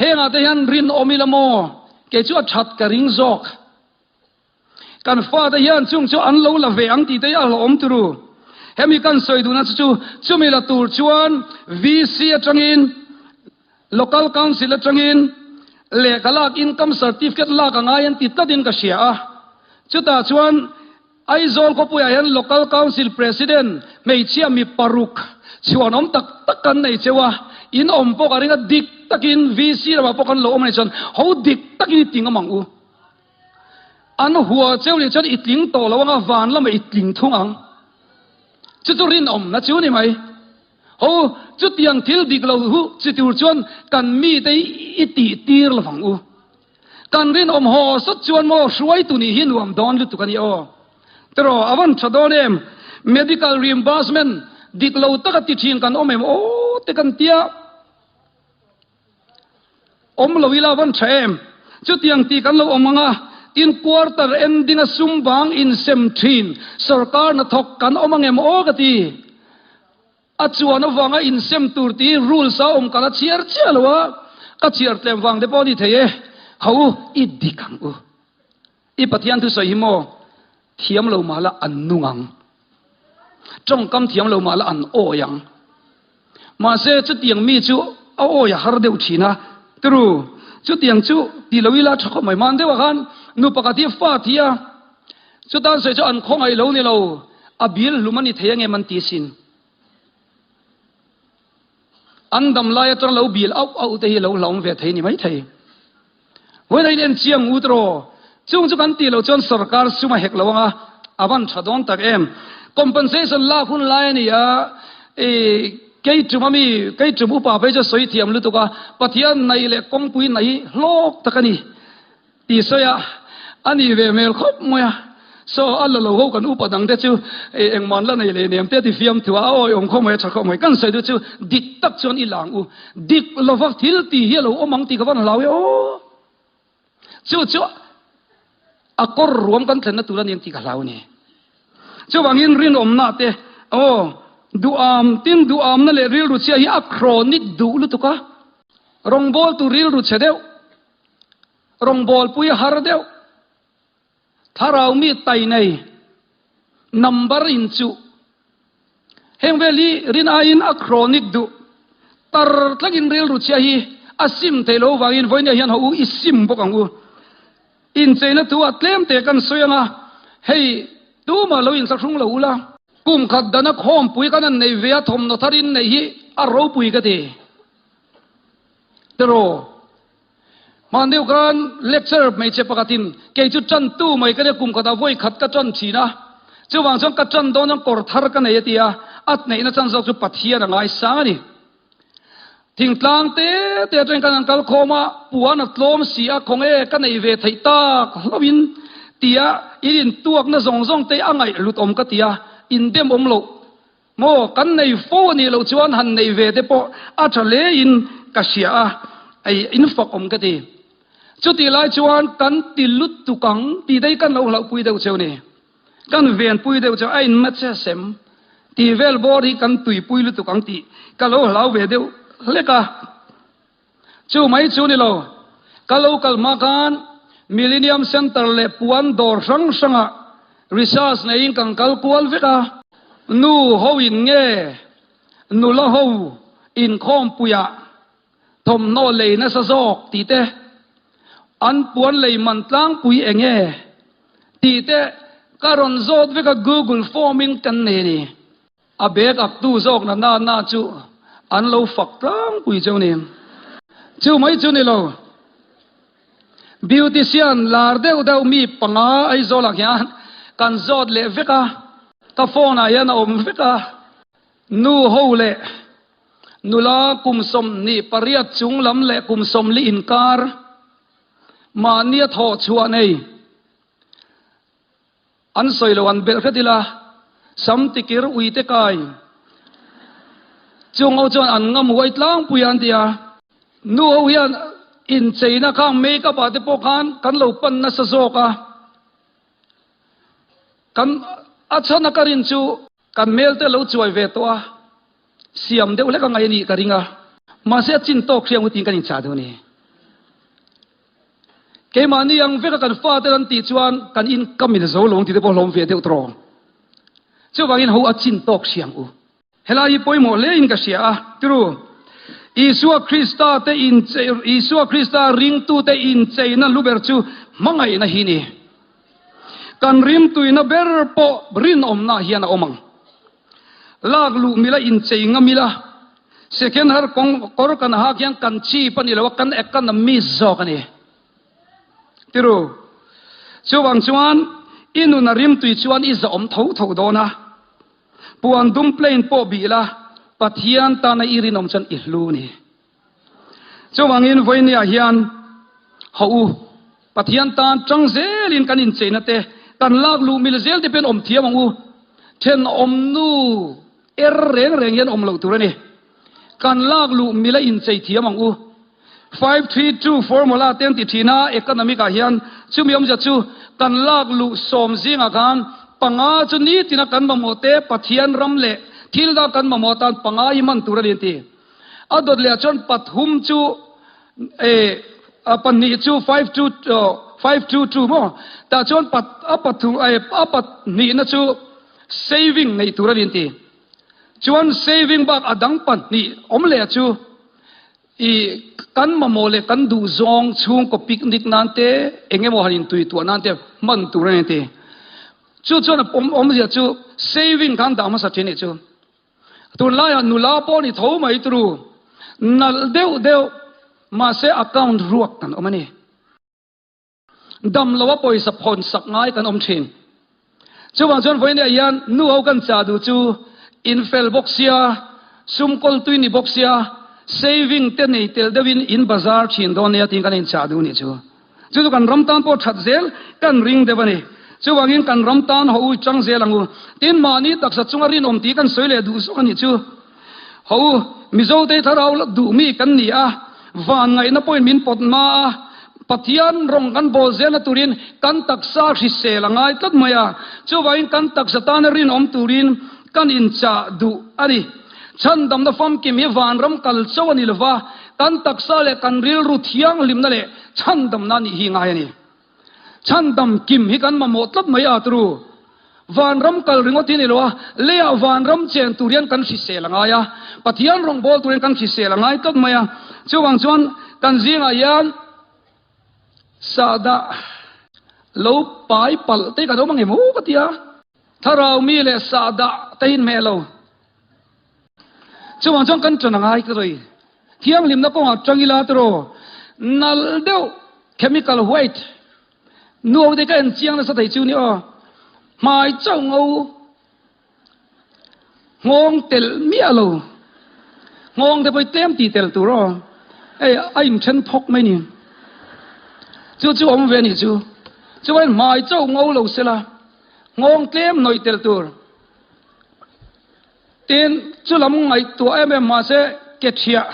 Hengah te hian rinawm ila maw? Kei chu a that ka ring zawk. Kan fate hian chung chu an lo la ve ang tih te hi a hlawhawm turu. Hemi kan sawi duhna chu chu chumi la tur chuan VC atangin, Local Council atangin lehkha lak income certificate lak a ngai an ti tlatin ka hria a. Chutah chuan Aizawl khawpuiah hian Local Council President hmeichhia mi paruk chhuanawm tak tak kan nei cheu a, in awm pawh ka ring a, dik takin VC ramah pawh kan lo awm a nih chuan ho dik takin i ting awm ang u. An hua cheu nih chuan i tling tawh lo anga van lamah i tling thung ang. Chu chu rinawmna chu ni mai. Ho, chutiang thil dik lo hu chi tur chuan kan mite hi i tih tir lovang u. Kan rinawm haw sawt chuan maw hruaitu nih hi nuam dawn lutuk a ni aw. Tiraw, a van tha dawn em? Medical reimbursement dik lo taka ti thin kan awm em aw te kan tia. Awm lo ila van tha em? Chutiang tih kan lo awm ang a, tin quarter ending a sum vang insem thin sorkar hnathawk kan awm ang em aw ka ti. A chuan avanga insem tur tih rules a awm kal a chhiar chiah lo a, ka chhiar tlem vang te pawh a ni thei e. Ho u, i dik ang u. I Pathian thusawi hi maw thiam lo mah la an nung ang. Tawngkam thiam lo mah la an awi ang. Mahse chutiang mi chu a awi a har deuh thin a. Tru, chutiang chu ti lo ila tha khawp mai. Hman deuhah khan nu pakhat hi fa thi a, chutan sawi chu an khawngaih lo ni lo, a bil hlum a ni thei angem an ti sin. An dam lai atang lo bil auh auh te hi lo hlauhawm ve thei ni mai thei. Vawiin a in en chiang ut rawh. Chung chu kan tih loh chuan sorkar sum a hek lo ang a, a van tha dawn tak em. Compensation lak hun lai a ni a, i kei tum a mi, kei tum upa phei chu a sawi thiam lutuk a, Pathian naih leh kawngpui naih hi hlawk tak a ni tih sawi a, a nih ve hmel khawp mai a. Saw a la lo ho kan upa dang te chu engmah an la nei leh nem te ti fiam thu a, a awi awm khawp mai a tha khawp mai. Kan sawi duh chu dik tak chuan i lang u, dik lova thil ti hi a lo awm ang tih ka van hlau e aw. Chu chu a kawr ruam kan thlenna tur a ni ang tih ka hlau a ni. Chuvangin rinawmna te aw duham tin duhamna leh rilru chhia hi a chronic duh lutuk a, rawngbawltu rilru chhe deuh, rawngbawlpui har deuh, Thlarau mi tai nei number in chuh. Heng vel hi rin aiin a chronic duh. Tar tlakin rilru chhia hi a sim thei lo vangin vawinia hian haw u i sim bawk ang u. Incheina thu ah tlem te kan sawi anga hei tumah lo inthlahrung lo ula. Kum khat dana khawmpui kan han nei ve a thawmhnaw thar in neih hi a ropui ka ti. Tiraw. Hman deuh khan lecturer hmeichhe pakhatin kei chu tantu mai ka nia kum khatah vawi khat ka tan thin a, chuvang chuan ka tan dawn chuan kawr thar ka nei a ti a, a tneihna chan zawk chu Pathian a ngaisang a ni. Thingtlang te te atangin kan han kal khawm a, puan a tlawm si a, khawnge ka nei ve theih tak hlauhin tia in intuakna zawng zawng te a ngaih hlut awm ka ti a, indem awm loh. Maw, kan nei fo a nih loh chuan han nei ve te pawh a tha hle in ka hria a, ei in fak awm ka ti. Chutih lai chuan kan ti lutuk ang tih daih kan lo hlauhpui deuh cheu ni. Kan venpui deuh cheu a in matse sem tih vel bawr hi kan tuipui lutuk ang tih ka lo hlau ve deuh hlek a. Chu mai chu ni lo, ka lo kal hma khan Millennium Centre leh puan dawr hrang hrangah. Research neiin kan kal kual vek a, nu ho in nge nula ho inkhawmpuiah thawmhnaw lei nasa zawk tih te, an puan lei man tlangpui eng nge tih te ka rawn zawt vek a, Google form in kan nei a ni. A bag ak tu zawk na na na chu an lo fak tlangpui cheu ni. Chu mai chu ni lo. Beautician lar deuh deuh mi panga Aizawl ah hian kan zawt leh vek a, ka phone ah hian a awm vek a. Nu ho leh nula kum 28 chung lam leh kum 40 inkar mahnia thawh chhuah nei. An sawi lo an belh hret ila, sam tikir uite kai chung ho chuan an ngam huai tlangpui a an ti a. Nu ho hian incheina khang make up ah te pawh khan kan lo pan nasa zawk a, kan a chhan a ka rin chu kan hmel te lo chuai ve tawh a, siam deuh hlek a ngaih a nih ka ring a, mahse a chin tawk hriang utin kan inchah deuh a ni. Keimahni ang veka kan fate an tih chuan kan income in a zo lo ang tih te pawh hlawm ve deuh tawh. Chuvangin ho a chin tawk hriang u. Helai hi pawimawh hle in ka hria a, turu. Isua Krista te inchei, Isua Krista ringtute incheina hlu ber chu hmangaihna hi ni. Kan rimtuina ber pawh rinawmna hian a awm ang. Lak luh mila inchei ngam ila, second har kawng kawr kan hak hian kan chip a ni lo a, kan economy zawk a ni. Tiru, chuvang chuan i nun a rimtui chuan i zahawm tho tho dawn a, puan dum plain pawh bih la, Pathian tana i rinawm chuan i hlu a ni. Chuvangin vawinia hian hawh u, Pathian tan tang zelin kan incheina te, kan lak luh mil zel te pawhin awm thiam ang u. Thenawmnu er reng reng hian awm loh tur a ni. Kan lak luh mila inchei thiam ang u. 532 formula te an ti thin a, economic ah hian chumi awmzia chu kan lak luh sawm zingah khan panga chu nitina kan mamawh te Pathian ram leh thil dang kan mamawh atan panga hi hman tur a ni an ti. A dawt leh ah chuan pathum chu eh pahnih chu five two five two two maw tah chuan pat a pathum eh a pahnihna chu saving neih tur a ni an ti. Chuan saving bak a dang pahnih awm leh chu i kan mamawh leh kan duh zawng chhungkaw picnic nan te eng emaw han intui tuah nan te hman tur a ni an ti. Chu chuan a awmzia chu saving khan dah hmasa thin nih chu. Tunlaiah nula pawh ni tho mai turu, nalh deuh deuh mahse account ruak kan awm a ni. Dam loa pawisa phawn sak ngai kan awm thin. Chuvang chuan vawiin hian nu ho kan chah duh chu in fel bawk sia, sum kawl tui ni bawk sia, saving te nei tel deuhin in bazar thin dawn nia tiin kan inchah duh nih chu. Chu chu kan ram tan pawh that zel kan ring deuh a ni. Chuvangin kan ram tan haw u i chang zel ang u. Tin, mahni taksa chunga rinawm tih kan sawi leh duh zawk a nih chu. Haw u, Mizote thlarau la duh mi kan ni a, van ngaihna pawhin min pawt hma a, Pathian rawng kan bawl zelna turin kan taksa hrisel a ngai tlat mai a. Chuvangin kan taksa tana rinawm turin kan inchah duh a ni. Chhandamna famkim hi vanram kal cho a ni lova, kan taksa leh kan rilru thianghlimna leh chhandamna nih hi ngai a ni. Chhandam kim hi kan mamawh tlat mai a turu. Vanram kal ringawt hi a ni lo a, leiah vanram chen tur hian kan hrisel a ngai a, Pathian rawngbâwl tur hian kan hrisel a ngai tlat mai a. Chuvang chuan kan zingah hian sahdah lo pai palh te kan awm ang em aw ka ti a, thlarau mi leh sahdah te hi inhmeh lo. Chuvang chuan kan ṭan a ngai ka sawi. Thianghlimna kawngah ṭang ila tiraw nalh deuh chemical white nuau te ka en chiang nasa thei chu ni aw. Hmai chauh ngo nghawng telh miah lo. Nghawng te pawh hi tlem tih telh tur aw. Hei a inthen phawk mai ni. Chu chu awm ve a nih chu. Chuan hmai chauh ngo lo sela nghawng tlem hnawih telh tur. Tin, chu lam ngaihtuah em em mahse ke thiah,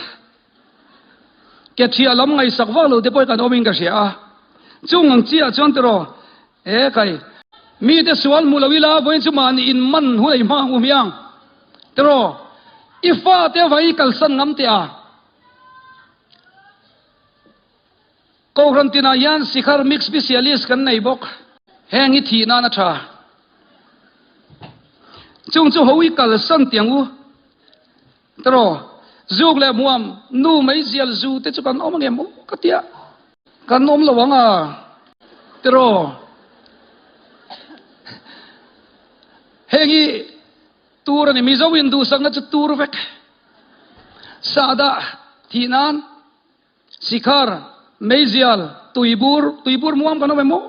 ke thiah lam ngaihsak vak lo te pawh hi kan awmin ka hria a. Chung ang chiah chuan tiraw, he kai, mite sual hmu lo ila vawiin chu mahni in man hun a i hmang ang u hmiang, tiraw, i fate avang i kalsan ngam teh a. Kohhran tinah hian Sikhar Mix Specialist kan nei bawk. Heng hi thih nan a tha. Chung chu ho i kalsan tiang u. Tiraw, zuk leh hmuam nu meizial zu te chu kan awm angem u ka tia. Kan awm lo ang a, tiraw. Heng hi tur a ni, Mizo induhsakna chu tur vek. Sahdah thih nan Sikhar, meizial, tuibur, tuibur muam kan awm em aw?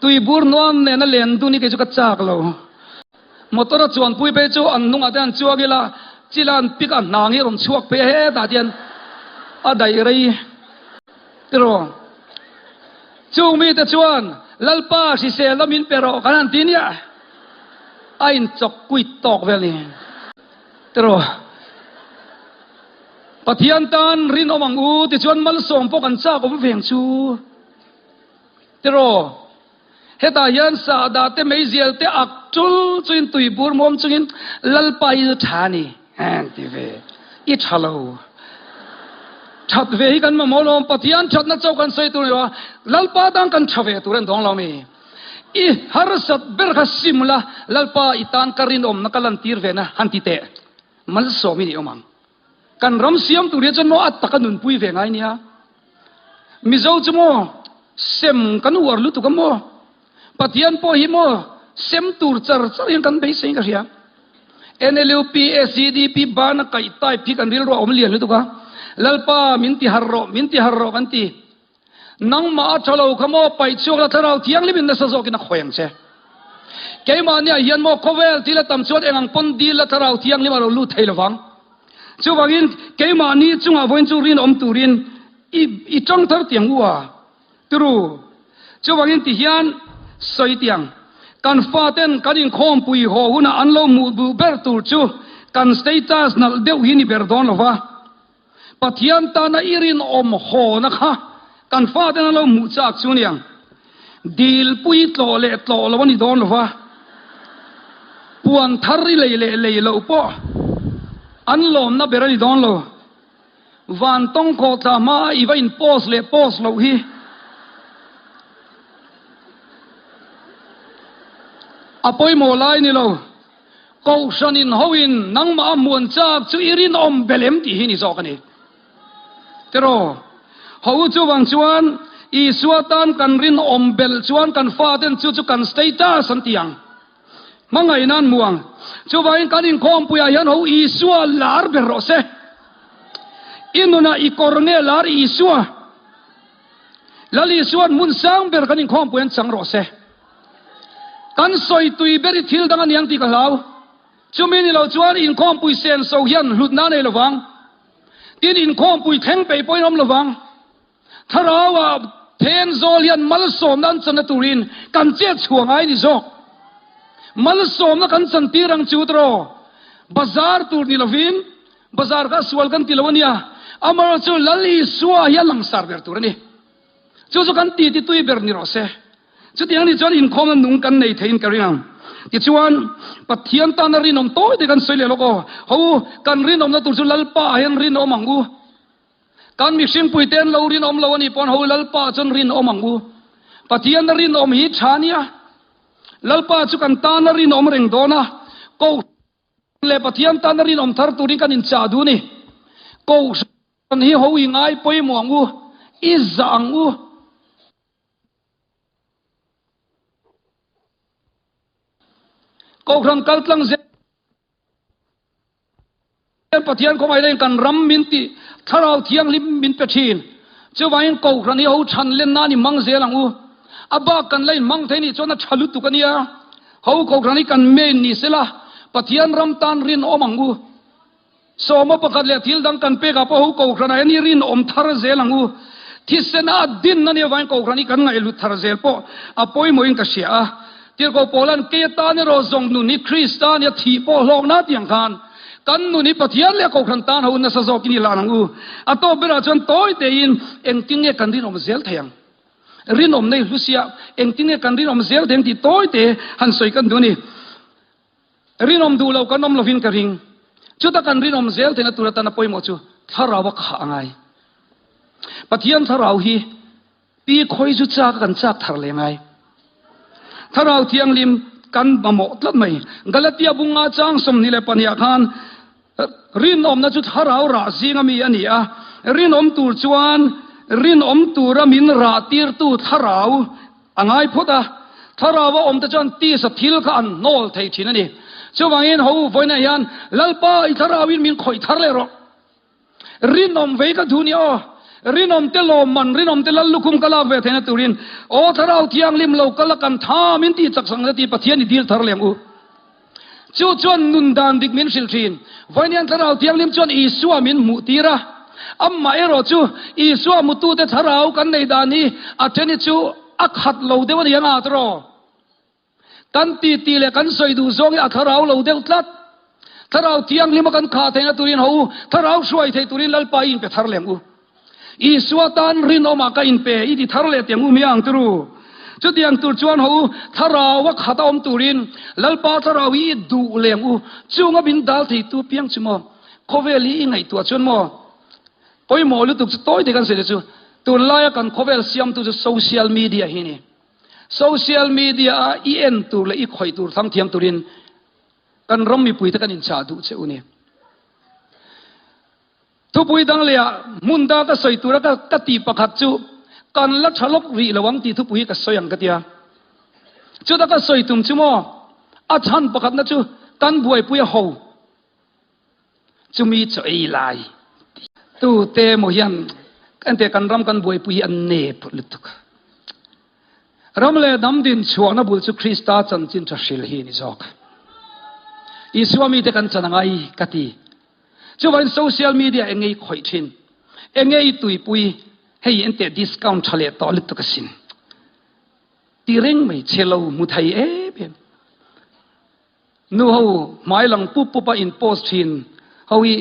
Tuibur nuam nena len dun hi kei chu ka chak lo. Motor a chuanpui phei chu an hnungah te an chuang ila, chila an pik a hnang hi a rawn chhuak phei a hetah te hian a daih rei tiraw. Chung mite chuan Lalpa hrisel a min pe rawh kan han ti nia, a inchawk kuit tawk vel ni tiraw. Pathian tan rinawm ang u tichuan malsawm pawh kan chak awm veng chu. Tiraw, hetah hian sahdah te meizial te ak tul chuin tuibur muam chungin Lalpa hi chu tha ni an ti ve. I tha lo. That ve hi kan mamawh lo. Pathian thatna chauh kan sawi tur a ni lo a, Lalpa tan kan tha ve tur a ni dawng lo mi. I harsat ber kha sim la, Lalpa i tan ka rinawmna ka lantir ve na han ti teh. Malsawm i ni awm ang. Kan ram siam tur hi chuan maw a taka nunpui ve ngai nia. Mizo chu maw sem kan uar lutuk a maw. Pathian pawh hi maw sem tur char char hian kan beisei in ka hria. NLUP, SEDP bana kaih type hi kan rilru a awm lian lutuk a. Lalpa min ti harh rawh, min ti harh rawh kan ti. Nangmah a tha lo kha maw paih chhuak la thlarau thianghlim in nasa zawkin a khawi ang che. Keimahniah hian maw khawvel thil a tam chuan eng ang pawn dil la thlarau thianghlim a lo lut thei lovang. Chuvangin keimahni chungah vawiin chu rinawm turin i i tang thar tiang u a turu. Chuvangin ti hian sawi tiang kan faten kan inkhawmpui haw hunah an lo hmuh duh ber tur chu kan status nalh deuh hi ni ber dawn lova. Pathian tana i rinawm hawna kha kan faten an lo hmuh chak chu aniang. Dilpui tlawh leh tlawh lo a ni dawn lova, puan thar i lei leh lei loh pawh an lawmna ber a ni dawn lo. Van tawng khawh thla hma a i va in post leh post loh hi. A pawimawh lai ni lo. Kohhran in hoin nangmah a hmuan chak chu i rinawm bel em tih hi ni zawk a ni. Tiraw? Ho u chuvang chuan Isua tan kan rinawm bel chuan kan faten chu chu kan status an ti ang. Hmangaihna an hmu ang. Chuvangin kan inkhawmpuiah hian ho Isua lar ber rawh se. I nunah i kawr nge lar Isua? Lal Isua'n hmun sang ber kan inkhawmpui an chang rawh se. Kan sawi tui ber i thil dang a niang tih ka hlau. Chumi ni lo chuan inkhawmpui senso hian hlutna a nei lovang. Tin, inkhawmpui thleng peih pawhin awm lovang. Thlarauah Thenzawl hian malsawmna an channa turin kan chet chhuah ngai ni zawk. Malsawmna kan chantir ang chu tiraw? Bazar tur ni lovin Bazar kha sual kan ti lo a nia, amaherawhchu Lal Isua hi a langsar ber tur a ni. Chu chu kan titi tui ber ni rawh se. Chutiang anih chuan inkhawmna nung kan nei theiin ka ring ang. Tichuan, Pathian tana rinawm tawi te kan sawi leh lawk aw. Ho u, kan rinawmna tur chu Lalpa ah hian rinawm ang u. Kan mihringpui te an lo rinawm lo a nih pawn ho u Lalpa ah chuan rinawm ang u. Pathiana rinawm hi tha nia. Lalpa chu kan tana rinawm reng dawn a. Ko. Leh Pathian tana rinawm thar turin kan inchah duh a ni. Kohhran hi ho i ngai pawimawh ang u, i zah ang u. Kohhran kal tlang zel Pathian khawngaih laiin kan ram min tih thlarau thianghlim min pe thin. Chuvangin kohhran hi ho chhan len nan i hmang zel ang u. A bak kan la inhmang thei nih chuan a tha lutuk a nia. Ho kohhran hi kan main ni sela, Pathian ram tan rinawm ang u. Sawma pakhat leh thil dang kan pekah pawh ho kohhranah hian i rinawm thar zel ang u. Thisen a din a nih avangin kohhran hi kan ngaihhlut thar zel pawh a pawimawhin ka hria a. Tirhkoh Paula'n kei atan erawh zawng nun hi Krista nia thih pawh hlawkna tiang khan kan nun hi Pathian leh kohhran tan ho nasa zawkin i lan ang u. A tawp berah chuan tawi tein engtin nge kan rinawm zel thei ang? Rinawm nei hlusia engtin nge kan rinawm zel thei ang tih tawi te han sawi kan duh a ni. Rinawm duh lo kan awm lovin ka ring. Chuta kan rinawm zel theihna tur atana pawimawh chu thlarau a khah a ngai. Pathian thlarau hi pi khawi chu chak a kan chak thar leh ngai. Thlarau thianghlim. kan mamawh tlat mai. Galatia bunga chang 22 ah khan rinawmna chu thlarau rah zinga mi a ni a, rinawm tur chuan rinawm tura min rah tirtu thlarau a ngai phawt a, thlarau a awm te chuan tisa thil kha an hnawl thei thin a ni. Chuvangin ho vawiinah hian Lalpa i thlarauin min khawih thar leh rawh. Rinawm vei ka duh ni aw. Rinawm te lawmman, rinawm te lal lukhum ka lak ve theihna turin aw Thlarau Thianghlim lo kal a kan tha min tih chak sang zet i Pathian i dil thar leng u. Chu chuan nun dan dik min hrilh thin. Vawiin Thlarau Thianghlim chuan Isua min hmuh tir a. Amah erawh chu Isua mutute Thlarau kan nei dan hi a then hi chu a khat lo deuh a ni ang a tiraw? Kan titi leh kan sawi duh zawng hi a thlarau lo deuh tlat. Thlarau thianghlim a kan khah theihna turin ho u, thlarau hruai theih turin Lalpa i inpe thar leh ang u. Isua tan rinawmah ka inpe i ti thar leh tiang u mi ang turu. Chutiang tur chuan ho u, thlarau a khat a awm turin Lalpa thlarau hi i duh leh ang u. Chunga min dal theitu piang chu maw? Khawvel hi i ngaihtuah chuan maw? Pawimawh lutuk chu tawi te kan sawi te chu tunlaia kan khawvel siamtu chu social media hi a ni. Social media a i en tur leh i khawih tur thlang thiam turin kan ram mipui te kan inchah duh che u ni. Thupui dang leh ah hmun da ka sawi tura ka ka tih pakhat chu kan la tha lawk rih lo ang tih thupui hi ka sawi ang ka tia. Chuta ka sawi tum chu maw a chhan pakhatna chu kan buaipui a ho. Chumi chaw ei lai tu te maw hian ente kan ram kan buaipui hi an nep lutuk. Ram leh hnam din chhuahna bul chu Krista chanchin tha hril hi ni zawk. Isua mite kan chan angai ka ti. Chuvangin social media eng nge i khawih thin? Eng nge i tuipui? Hei ente discount tha leh tawh lutuk asin. Ti reng mai che lo hmu thei em em. Nu ho hmai lang pup pup a in post thin ho hi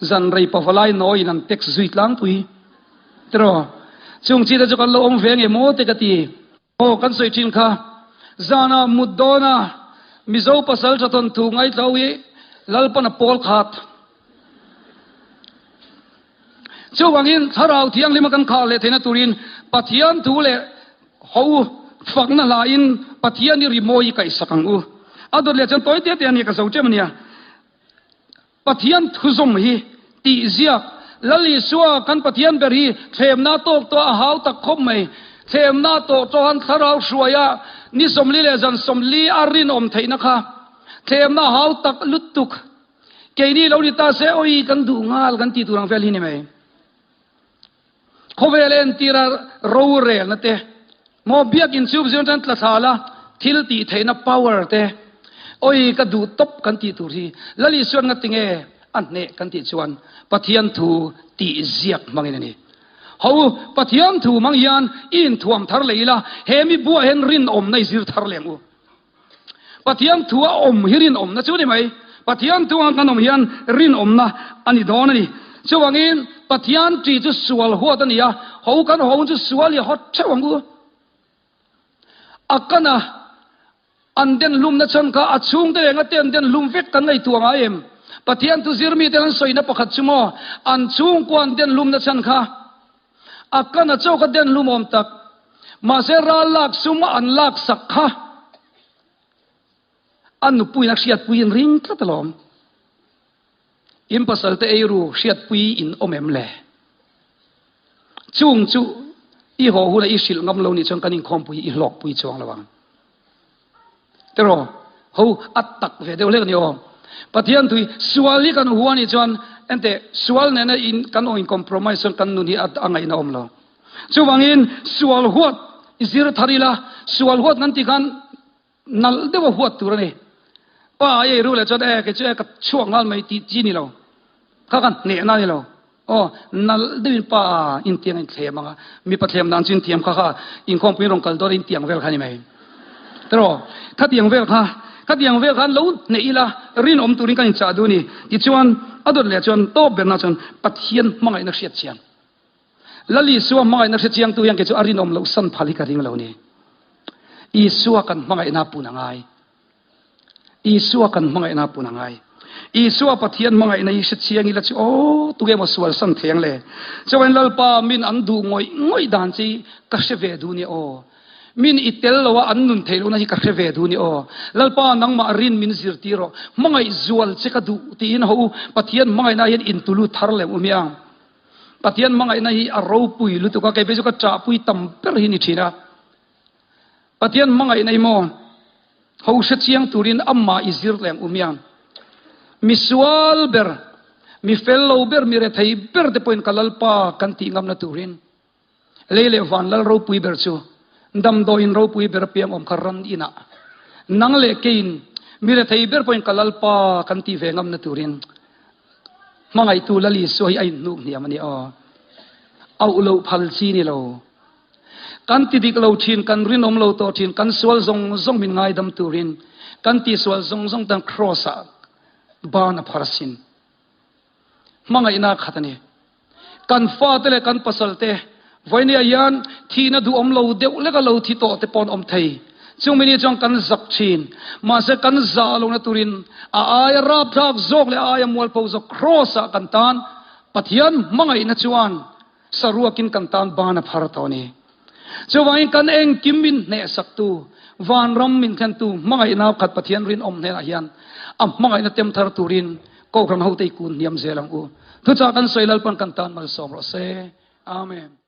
zan rei pavalai nawi in an text zui tlangpui tiraw? Chung chi te chu kan lo awm ve nge maw te ka ti. Aw kan sawi thin kha zana mut dawn a Mizo pasal tha tawn thu ngaithla ho hi Lalpan a pawl khat. Chuvangin Thlarau Thianghlima kan khah leh theihna turin Pathian thu leh ho fakna hlain Pathian hi rimawi i kaihsak ang u. A dawt leh chuan tawi te te a nia ka zo ṭem a nia. Pathian thuzawm hi tih ziak Lal Isua kan Pathian ber hi thlemna tawk tawh a hau tak khawp mai. Thlemna tawh tawhan Thlarau hruaia ni 40 leh zan 40 a rinawm theihna kha thlemna hau tak lutuk. Keini lo ni ta se awi kan duh nghal kan tih tur ang vel hi ni mai. Khawvel entira rorelna te, maw biakin chu zir tan tla thla la, thil tih theihna power te, awi ka duh tawp kan tih tur hi Lal Isuan nga tinge a hneh kan tih chuan Pathian thu tih ziak hmangin a ni. Ho Pathian thu hmang hian i inthuam thar leh ila, he mi buah hian rinawmna i zir thar leh ang u. Pathian thu a awm hi rinawmna chu ni mai. Pathian thu ang kan awm hian rinawmna a ni dawn a ni. Chuvangin Pathian ṭi chu sual huat a ni a, ho kan ho chu sual i hawt ṭheuh ang u. A kan a, an den hlumna chhan kha a chhungte leh ngate an den hlum vek kan ngaihtuah ngai em? Pathian thu zirmite an sawina pakhat chu maw an chhungkua an den hlumna chhan kha A kan a chaw ka den hlum awm tak. Mahse ral lak sum a an lak sak kha a nupuiin a hriatpui in ring tlat alawm. In pasal te eiru hriatpui in awm em le? Chung chu i haw huna i hrilh ngam lo nih chuan kan inkhawmpui i hlawkpui chuang lo ang. Tiraw? Ho a tak ve deuh hlek a ni aw. Pathian tui sual hi kan hua nih chuan enteh sual nena in kan aw in compromise chuan kan nun hi a a ngaihna awm lo. Chuvangin sual huat i zir thar ila, sual huat kan tih khan nalh deuha huat tur a ni. Pa a ei ru leh chuan e kei chu e ka chhuak nghal mai tih chi ni lo. Kha kan hnehna a ni lo. Aw, nalh deuhin pa intiang a inthlem ang a, mipa thlem dan chu inthiam kha kha inkhawmpuiin rawn kal dawn a intiang vel kha a ni mai. Tiraw, khatiang vel kha, khatiang vel khan lo hneih ila rinawm turin kan inchah duh a ni. Tichuan, a dawt leh chuan tawp berna chuan Pathian hmangaihna hriat chian. Lal Isua hmangaihna hre chiangtu hian kei chu a rinawm loh san phal hi ka ring lo ni. Isua kan hmangaihna pun a ngai. Isua kan hmangaihna pun a ngai. Isua Pathian hmangaihna hi hre chiang ila chu aw tunge maw sual san thei ang le. Chuan Lalpa min an duh ngawih ngawih dan chi ka hre ve duh nia aw. Min i tel lo a an nun theih lohna hi ka hre ve duh ni aw. Lalpa nangmah rin min zirtir rawh. Hmangaih zual che ka duh tiin haw u. Pathian hmangaihna hian intulu thar leh u miang. Pathian hmangaihna hi a ropui lutuk a, kei phei chu ka ṭahpui tam ber hi ni ṭhin a. Pathian hmangaihna hi maw ho hre chiang turin amah i zir leh ang u miang. Mi sual ber, mi fel lo ber, mi rethei ber te pawhin ka Lalpa kan tih ngamna turin Lei leh van lal ropui ber chu damdawiin ropui ber apiang awm kha ran inah nang leh keiin mi rethei ber pawhin ka Lalpa kan tih ve ngamna turin hmangaihtu Lal Isua hi a inhnuk hniam a ni aw. Auh loh phal chi ni lo. Kan ti dik lo thin, kan rinawm lo tawh thin, kan sual zawng zawng min ngaidam turin kan tihsual zawng zawng tan Kraws ah ban a phar asin. Hmangaihna khat a ni. Kan fate leh kan pasalte vawinia hian thihna duhawm lo deuh leka lo thi tawh te pawh an awm thei. Chung mini chuan kan zak thin. Mahse kan zah lohna turin a aia rapthlak zawk leh a aia mualpho zawk Kraws ah kan tan Pathian hmangaihna chuan saruakin kan tan ban a phar tawh a ni. Chuvangin kan engkim min hnehsaktu, vanram min thlentu hmangaihna khat Pathian rinawm hnenah hian a hmangaihna tem thar turin Kohhran hote i kun hniam zel ang u. Thuchah kan sawi Lalpan kan tan malsawm rawh se. Amen.